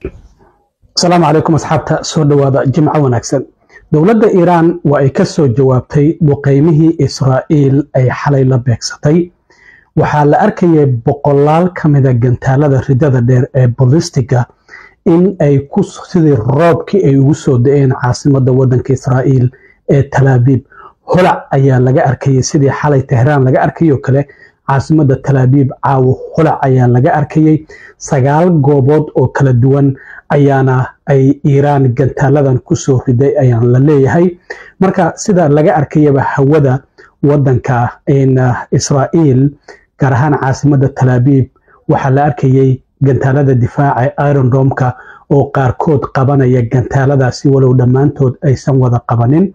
Asalaamu calaykum asxaabta, soo dhowaada, jimco wanaagsan. Dowladda Iiraan waa ay ka soo jawaabtay duqeymihii Israa'iil ay xalay la beegsatay. Waxaa la arkayay boqolaal ka mida gantaalada ridada dheer ee ballistiga in ay ku sidii roobkii ay ugu soo da'een caasimadda waddanka Israa'iil ee Talaabiib. Holac ayaa laga arkayay, sidii xalay Tehraan laga arkayoo kale caasimadda Talaabiib caawo holac ayaa laga arkayay. 9 goobood oo kala duwan ayaana ay Iiraan gantaaladan kusoo riday ayaan la leeyahay. Marka sida laga arkayaba hawada waddanka Israa'iil, gaar ahaan caasimadda Talaabiib, waxaa la arkayay gantaalada difaaca Iron Dome-ka oo qaarkood qabanaya gantaaladaasi, walow dhammaantood aysan wada qabanin.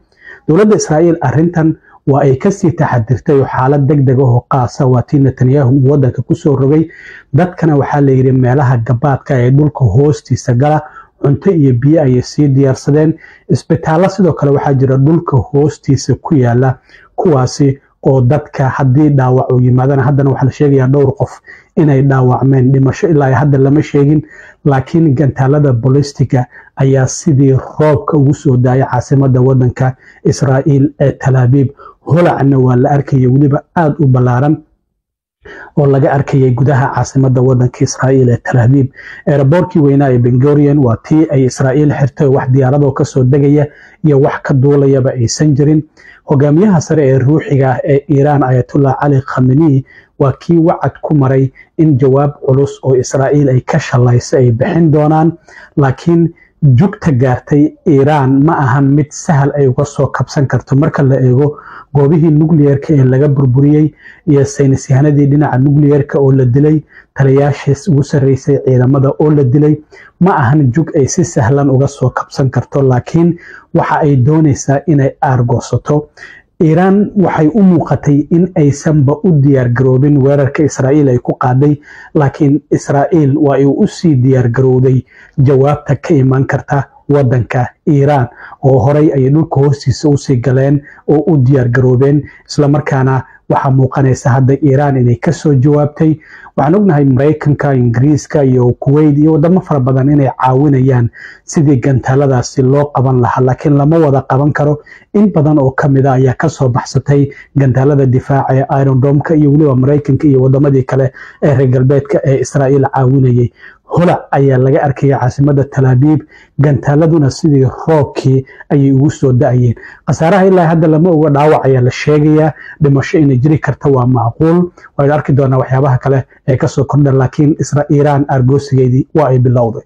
Dowladda Israa'iil arrintan waa ay kasii taxadirtay oo xaalad deg deg ah oo qaasa waa tii Netanyahu uu waddanka kusoo rogay. Dadkana waxaa la yidhi meelaha gabaadka ee dhulka hoostiisa gala, cunto iyo biyo ayay sii diyaarsadeen. Isbitaallo sidoo kale waxaa jira dhulka hoostiisa ku yaala, kuwaasi oo dadka haddii dhaawac uu yimaadana. Haddana waxaa la sheegayaa dhowr qof inay dhaawacmeen, dhimasho ilaa hadda lama sheegin, laakiin gantaalada ballistiga ayaa sidii roobka ugu soo daayay caasimadda waddanka Israa'iil ee Talaabiib. Holacna waa la arkaya, weliba aada u ballaaran, oo laga arkayay gudaha caasimadda waddanka Israa'iil ee Talaabiib. Airport-kii weynaa ee Ben Gurion waa tii ay Israa'iil xirtay, wax diyaaradoo kasoo degaya iyo wax ka duulayaba aysan jirin. Hogaamiyaha sare ee ruuxiga ah ee Iiraan, Ayatullah Cali Khamenei, waa kii wacad ku maray in jawaab culus oo Israa'iil ay ka shalaysa ay bixin doonaan, laakiin jugta gaartay Iiraan ma ahan mid sahal ay uga soo kabsan karto marka la eego goobihii nuclearka ee laga burburiyey iyo saynisyahanadii dhinaca nuclearka oo la dilay, taliyaashiis ugu sarreysay ciidamada oo la dilay. Ma ahan jug ay si sahlan uga soo kabsan karto, laakiin waxa ay doonaysaa inay aargoosato. Iiraan waxay u muuqatay in aysanba u diyaargaroobin weerarka Israa'iil ay ku qaaday, laakiin Israa'iil waa ay u sii diyaargarowday jawaabta ka iman karta waddanka Iiraan, oo horay ay dhulka hoostiisa usii galeen oo u diyaargaroobeen. Islamarkaana waxaa muuqanaysa hadda Iiraan inay kasoo jawaabtay. Waxaan ognahay Maraykanka, Ingiriiska iyo Kuwait iyo wadamo fara badan inay caawinayaan sidii gantaaladaasi loo qaban lahaa, laakiin lama wada qaban karo. In badan oo kamid a ayaa kasoo baxsatay gantaalada difaaca ee Iron Dome-ka iyo weliba Maraykanka iyo wadamadii kale ee reer galbeedka ee Israa'iil caawinayay. Holac ayaa laga arkaya caasimada Talaabiib, gantaaladuna sidii roobkii ayay ugu soo da'ayeen. Khasaaraha ilaa hadda lama oga, dhaawac ayaa la sheegayaa, dhimasho inay jiri karta waa macquul. Waynu arki doonaa waxyaabaha kale ee kasoo kordha, laakiin Iiraan aargoosigeedii waa ay bilowday.